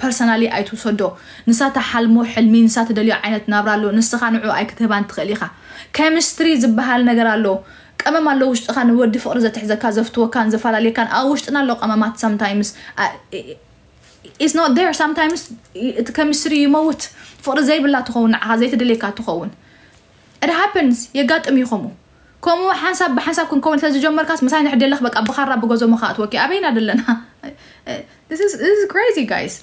personally ኣይትውሰዶ። ንሳ ትሓልሞ ሕልሚ፣ ንሳ ትደልዮ ዓይነት ናብራ ኣሎ፣ ንስኻ ንዑ ኣይክትህባን ትኽእል ኢኻ። Chemistry ዝበሃል ነገር ኣሎ። ቀመም ኣሎ ውሽጥኻ፣ ንወዲ ፍቕሪ ዘትሕዘካ፣ ዘፍትወካን ዘፈላለየካን ኣብ ውሽጥና ኣሎ ቀመማት። Sometimes it's not there። Sometimes እቲ chemistry ይመውት። ፍቕሪ ዘይብላ ትኸውን፣ ንዓኻ ዘይትደልየካ ትኸውን። It happens። የጋጥም እዩ ከምኡ። ከምኡ ሓንሳብ ብሓንሳብ ክንከውን ስለ ዝጀመርካስ፣ ምሳይ ንሕደለኽ በቃ ብኻራ ብገዞ መኻእት ወኪ ኣበይና ደለና? This is crazy, guys።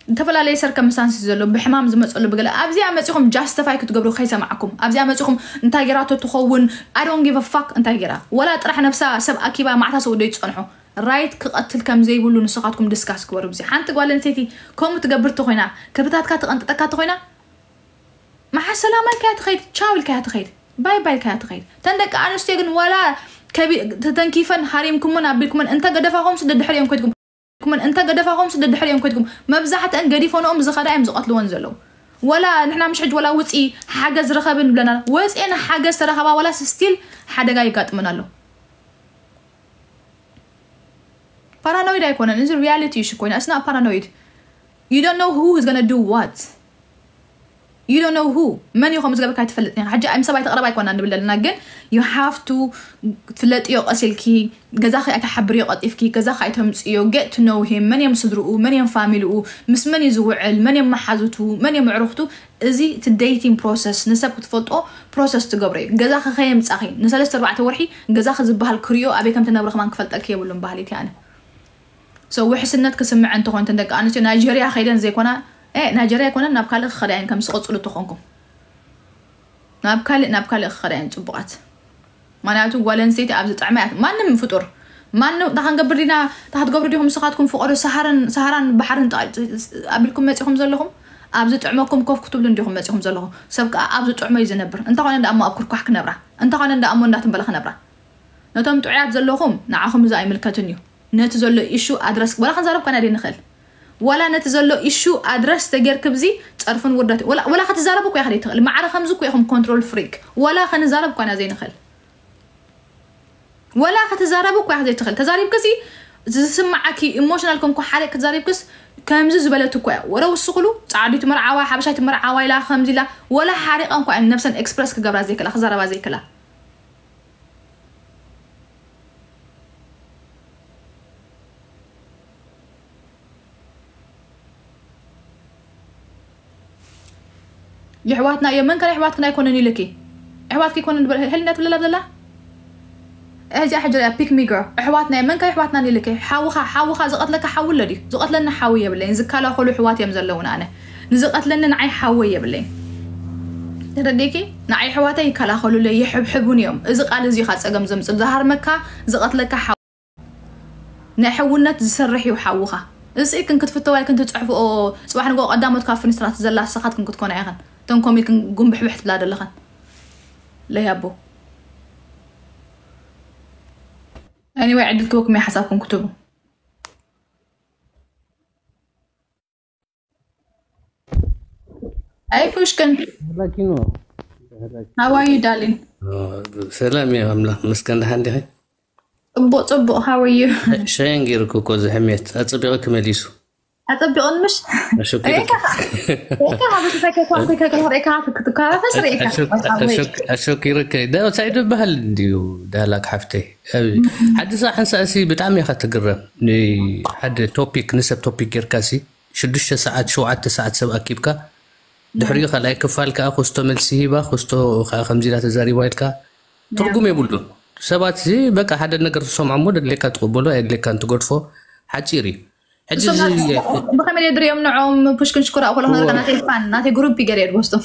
ዝተፈላለየ circumstances ዘሎ፣ ብሕማም ዝመፀሉ፣ ብገለ ኣብዚኣ መፂኹም justify ክትገብሩ ከይሰማዕኩም፣ ኣብዚኣ መፂኹም እንታይ ጌራቶ ትኸውን? I don't give a fuck እንታይ ጌራ። ወላ ጥራሕ ነብሳ ሰብ ኣኪባ ማዕታ ሰው ዶ ይፀንሖ? Right ክቐትል ከም ዘይብሉ ንስኻትኩም discuss ክበሩ። ብዚ ሓንቲ ጓል ኣንስተይቲ ከምኡ ትገብር ተኾይና፣ ክብታትካ ትቐንጥጠካ ተኾይና፣ መሓ ሰላም ኢልካያ ትኸይድ፣ ቻው ኢልካያ ትኸይድ፣ ባይ ባይ ኢልካያ ትኸይድ። ተን ደቂ ኣንስትዮ ግን ዋላ ተተንኪፈን ሃሪምኩምን ኣቢልኩምን እንተ ገደፋኹም ስደ ድሕሪኦም ኮይድኩም፣ ኩምን እንተ ገደፋኹም ስደ ድሕሪኦም ኮይድኩም፣ መብዛሕትአን ገዲፈንኦም ዝኸዳ እዮም ዝቐትልወን ዘለዉ። ወላ ንሕና ምሽ ሕጂ ወላ ውፂ ሓገዝ ርኸብን ብለና፣ ወፂኤን ሓገዝ ተረኸባ፣ ወላ still ሓደጋ ይጋጥመን ኣሎ። ፓራኖይድ ኣይኮነን እዚ፣ reality እዩ ኮይና። It's not paranoid. You don't know who is gonna do what. You don't know who. መን ይኸም ዝገብርካ ኣይትፈልጥ ኢኻ። ሕጂ ኣይም ሰብ ኣይተቕረብ ኣይኮና ንብል ዘለና፣ ግን you have to ትለጥዮ ቀሲልኪ፣ ገዛኺ ኣይተሓብርዮ ቀጢፍኪ፣ ገዛኺ ኣይተምፅዮ፣ get to know him። መን እዮም ስድርኡ፣ መን እዮም ፋሚልኡ፣ ምስ መን እዩ ዝውዕል፣ መን እዮም መሓዙቱ፣ መን እዮም ኣዕሩኽቱ። እዚ እቲ dating process ንሰብ ክትፈልጦ process ትገብሮ እዩ። ገዛኺ ከየምፃኺ ንሰለስተ ኣርባዕተ ወርሒ ገዛኺ ዝበሃል ክሪኦ ኣበይ ከም ትነብሪ ከማን ክፈልጠልኪ የብሉን ባህሊት ኣነ። So ውሕስነት ክስምዐ እንተኾን እተን ደቂ ኣንስትዮ ናይጀርያ ከይደን ዘይኮና፣ እ ናይጀርያ ኣይኮነን ናብ ካልእ ክኸዳ እየን ከም ዝቐፅሉ ተኾንኩም። ናብ ካልእ ናብ ካልእ ክኸዳ እየን ፅቡቓት። ምክንያቱ ጓል ኣንስተይቲ ኣብ ዝጥዕማ እያ። ማንም ፍጡር ማንም እታ ክንገብር ዲና እታ ክትገብሩ ዲኹም ንስኻትኩም ፍቐዶ ሰሃራን ሰሃራን ባሕርን ኣቢልኩም መፂኹም ዘለኹም ኣብ ዝጥዕመኩም ኮፍ ክትብሉ እንዲኹም መፂኹም ዘለኹም። ሰብ ከዓ ኣብ ዝጥዕሞ እዩ ዝነብር። እንተኾነ እንዳ እሞ ኣብ ኩርኳሕ ክነብራ እንተኾነ እንዳ እሞ እንዳትንበለ ክነብራ። ነቶም ጥዑያት ዘለኹም ንዓኹም እዚ ኣይምልከትን እዩ። ነቲ ዘሎ ኢሹ ኣድረስ ወላ ክንዛረብ ኮና ደይ ንኽእል ወላ ነቲ ዘሎ ኢሹ ኣድረስ ተጌርክ ብዚ ፀርፍን ውርደት ወላ ወላ ክትዛረብ እኮ ያኽደ ትኽእል ማዕረ ከምዚ እኮ ኢኹም ኮንትሮል ፍሪክ ወላ ክንዛረብ ኮና ዘይንኽእል ወላ ክትዛረብ እኮ ያኽ ዘይትኽእል ተዛሪብክሲ ዝስማዓኪ ኢሞሽናል ኮንኩ ሓደ ክትዛሪብክስ ከምዚ ዝበለት እኮ እያ ወረ ውስኽሉ ፃዕዲቱ መርዓዋ ሓበሻይቲ መርዓዋ ኢላ ከምዚ ኢላ ወላ ሓሪቐን እኮ ነብሰን ኤክስፕረስ ክገብራ ዘይክላ ክዛረባ ዘይክላ የሕዋትና እዮም መን ከ የሕዋትክን ኣይኮነን ኢልኪ ኣሕዋትኪ ይኮነን ህልና ትብለላ ብዘላ እዚኣ ሕጂ ሪኣ ፒክ ሚ ግር ኣሕዋትና እዮም መን ከ ኣሕዋትና ኢልኪ ሓውኻ ሓውኻ ዝቐትለካ ሓው ኣሎ ድዩ ዝቐትለኒ ሓው የብለይን ዝከላኸሉ ኣሕዋት እዮም ዘለውን ኣነ ንዝቐትለኒ ንዓይ ሓወይ የብለይን ተረዲኪ ንዓይ ኣሕዋተይ ይከላኸሉለይ ይሕብሕቡን እዮም እዚ ቃል እዚ ካ ፀገም ዘምፅእ ዝሃርመካ ዝቐትለካ ሓው ናይ ሕውነት ዝሰርሕ እዩ ሓውኻ እዚ ክንክትፍተዋይ ክንትፅሕፍኦ ፅባሕ ንጎ ቀዳሞት ካብ ፍንስትራት ዘላ ስኻትክን ክትኮና ኢኽን እተን ኮሚልክን ጉንብሕብሕ ትብላ ዘለኽን ለያቦ anyway ዕድል ክወኩም እየ ሓሳብኩም ክትቡ ኣይ ፑሽክን ላኪኖ how are you darling ሰላም እየ ኣምላኽ መስገን ደሓን ዲኺ ፅቡቅ ፅቡቅ how are you ሸየን ገይርኩ እኮ እዚ ሕሜት ኣፀቢቐ ክመሊሱ ኣፀቢቕን ምሽ ኣሸኪሩ ሬካ ሬካ ካብ ተፈከ ኳንኩ ከከ ሬካ ክትከራፈስ ሬካ ኣሸኪሩከ ሳይ ዝበሃል እንድዩ ዳህላክ ሓፍተይ ሓዲ ሳዕ ሓንሳእ ሲ ብጣዕሚ ኢኻ ትግረም ንሓደ ቶፒክ ንሰብ ቶፒክ ጌርካ ሲ ሽዱሽተ ሰዓት ሸውዓተ ሰዓት ሰብ ኣኪብካ ድሕሪኡ ካልኣይ ክፋል ከዓ ክስቶ መልሲ ሂባ ክስቶ ከዓ ከምዚ ኢላ ተዛሪባ ኢልካ ትርጉም የብሉን ሰባት ሲ በቃ ሓደ ነገር ትሰምዖ እሞ ደድሌካ ትቅበሎ ኣየድሌካን ትገድፎ ሓፂር እዩ ሕጂ እዚ ብኸመይ ድሪኦም ንዖም ፑሽክን ሽኩር ኣኮሎ ከነረካ ናተይ ፋን ናተይ ግሩፕ ይገር እየ ድወስዶም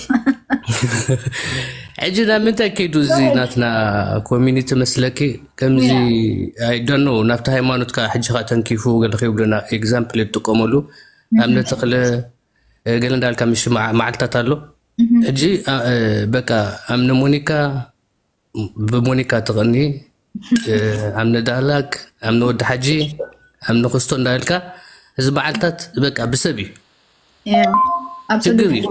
ሕጂ ናብ ምንታይ ከይዱ እዚ ናትና ኮሚኒቲ መስለኪ ከምዚ ኣይደኖ ናብቲ ሃይማኖት ከዓ ሕጂ ከዓ ተንኪፉ ገለ ከይብሉና ኤግዛምፕል የጥቀመሉ ኣብ ነተኽለ ገለ እንዳልካ ምሽ መዓልታት ኣሎ ሕጂ በቃ ኣምነ ሞኒካ ብሞኒካ ትቕኒ ኣምነ ዳህላክ ኣምነ ወዲ ሓጂ ኣምነ ክስቶ እንዳበልካ እዚ በዓልታት በቃ ብሰብ እዩ ችግር እዩ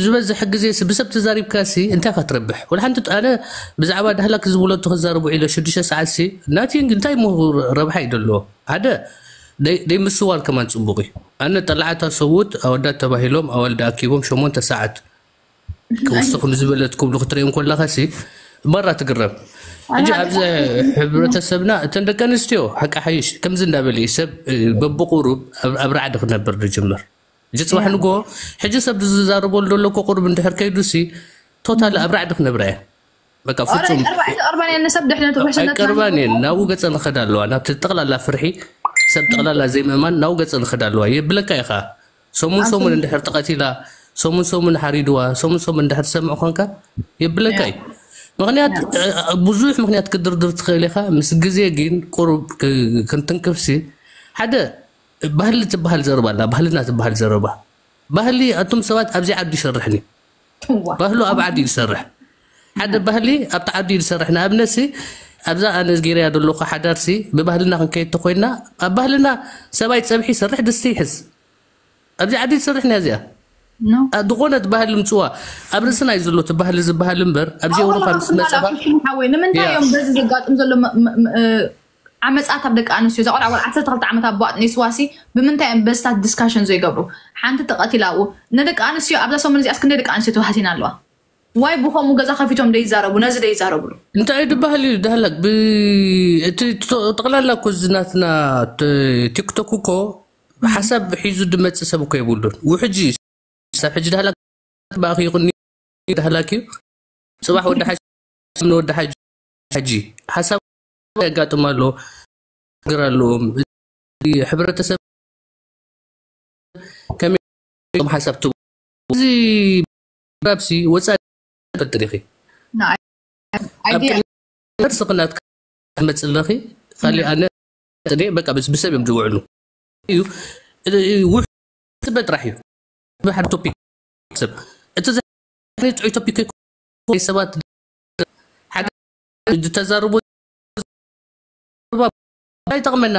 ዝበዝሕ ግዜ ብሰብ ተዛሪብካ ሲ እንታይ ኢኻ ትረብሕ ወላ ሓንቲ ኣነ ብዛዕባ ዳህላክ ዝብሎ ተክዛረቡ ኢለ ሽዱሽተ ሰዓት ሲ ናቲንግ እንታይ ሞ ረብሓ እዩ ደለዎ ሓደ ደይ ምስዋር ከማን ፅቡቅ እዩ ኣነ ጠላዕታ ሰብኡት ኣወዳት ተባሂሎም ኣዋልድ ኣኪቦም ሸሞንተ ሰዓት ክውስኹ ንዝበለት ክብሉ ክትሪኦም ከለኻሲ መራ ትግረም። ሕጂ ኣብዚ ሕብረተሰብና እተን ደቂ ኣንስትዮ ሓቂ ሓይሽ ከምዚ እንዳበለ እዩ ሰብ በብቁሩብ ኣብ ራዕዲ ክነብር ዝጅምር። ሕጂ ፅባሕ ንጎ ሕጂ ሰብ ዝዛረበሉ ዘሎ እኮ ቁሩብ እንድሕር ከይዱሲ ቶታል ኣብ ራዕዲ ክነብራ እየን። በቃ ፍጹም ቀርባን እየን። ንሰብ ድሕነቱ ውሕስነት ቀርባን እየን። ናብኡ ገፀን ክኸዳ ኣለዋ። ናብቲ ጠቕላላ ፍርሒ ሰብ ጠቕላላ ዘይምእማን ናብኡ ገፀን ክኸዳ ኣለዋ። የብለካ ኢኻ ሰሙን ሰሙን እንድሕር ተቐቲላ ሰሙን ሰሙን ሓሪድዋ ሰሙን ሰሙን እንድሕር ትሰምዕ ኮንካ የብለካ እዩ። ምክንያት ብዙሕ ምክንያት ክድርድር ትኽእል ኢኻ። ምስ ግዜ ግን ቁሩብ ክንትንክፍሲ ሓደ ባህሊ ትበሃል ዘረባ ኣላ። ባህልና ትበሃል ዘረባ ባህሊ ኣቱም ሰባት ኣብዚ ዓዲ ይሰርሕኒ ባህሉ ኣብ ዓዲ ይሰርሕ ሓደ ባህሊ ኣብቲ ዓዲ ይሰርሕ ንኣብነሲ ኣብዛ ኣነ ገይረያ ዘለኹ ሓዳርሲ ብባህልና ክንከይድ ተኮይና ኣብ ባህልና ሰብኣይ ፀብሒ ይሰርሕ ድስቲ ይሕዝ ኣብዚ ዓዲ ትሰርሕ ና እዚኣ ዝኾነት ባህሊ ምፅዋ ኣብ ርእስና እዩ ዘሎ እቲ ባህሊ ዝበሃል እምበር ኣብዚ ኤውሮፓ ምስ መፅኻ ሓወይ ንምንታይ እዮም በዚ ዘጋጥም ዘሎ ዓመፃት ኣብ ደቂ ኣንስትዮ እዛ ቆልዓ ጓል ዓሰርተ ክልተ ዓመት ኣቦ ኣጥኒስዋሲ ብምንታይ እዮም በስታት ዲስካሽን ዘይገብሩ ሓንቲ ተቐቲላ ኣብኡ ንደቂ ኣንስትዮ ኣብዛ ሰሙን እዚኣስ ክንደይ ደቂ ኣንስትዮ ተዋህሲና ኣለዋ ዋይ ብኸምኡ ገዛ ከፊቶም ደይዛረቡ ነዚ ደይዛረብሉ እንታይ ድባህል እዩ ዳህላክ እቲ ጠቕላላ እኮ እዚ ናትና ቲክቶክ እኮ ሓሳብ ሒዙ ድመፅእ ሰብ እኮ የብሉን ውሕጂ ሰብ ሕጂ ዳህላክ ባእኺ ይኹን ዳህላክ እዩ ፅባሕ ወዲ ሓጂ ንወዲ ሓጂ ሓጂ ሓሳብ የጋጥም ኣሎ ነገር ኣለዎም ሕብረተሰብ ከመይ ሓሳብ ትቡ እዚ ራብሲ ወፃኢ ፈጥር ኢኺ idea ነርስኽናት ትመፅእ ኣለኺ ካሊእ ኣነ በቃ ብሰብ እዮም ዝውዕሉ እዩ ውሕስበ ጥራሕ እዩ ብሓደ ቶፒክ ሰብ እቲ ጥዑይ ቶፒክ ሰባት ሓደ ዝተዛረቡ ይጠቕመና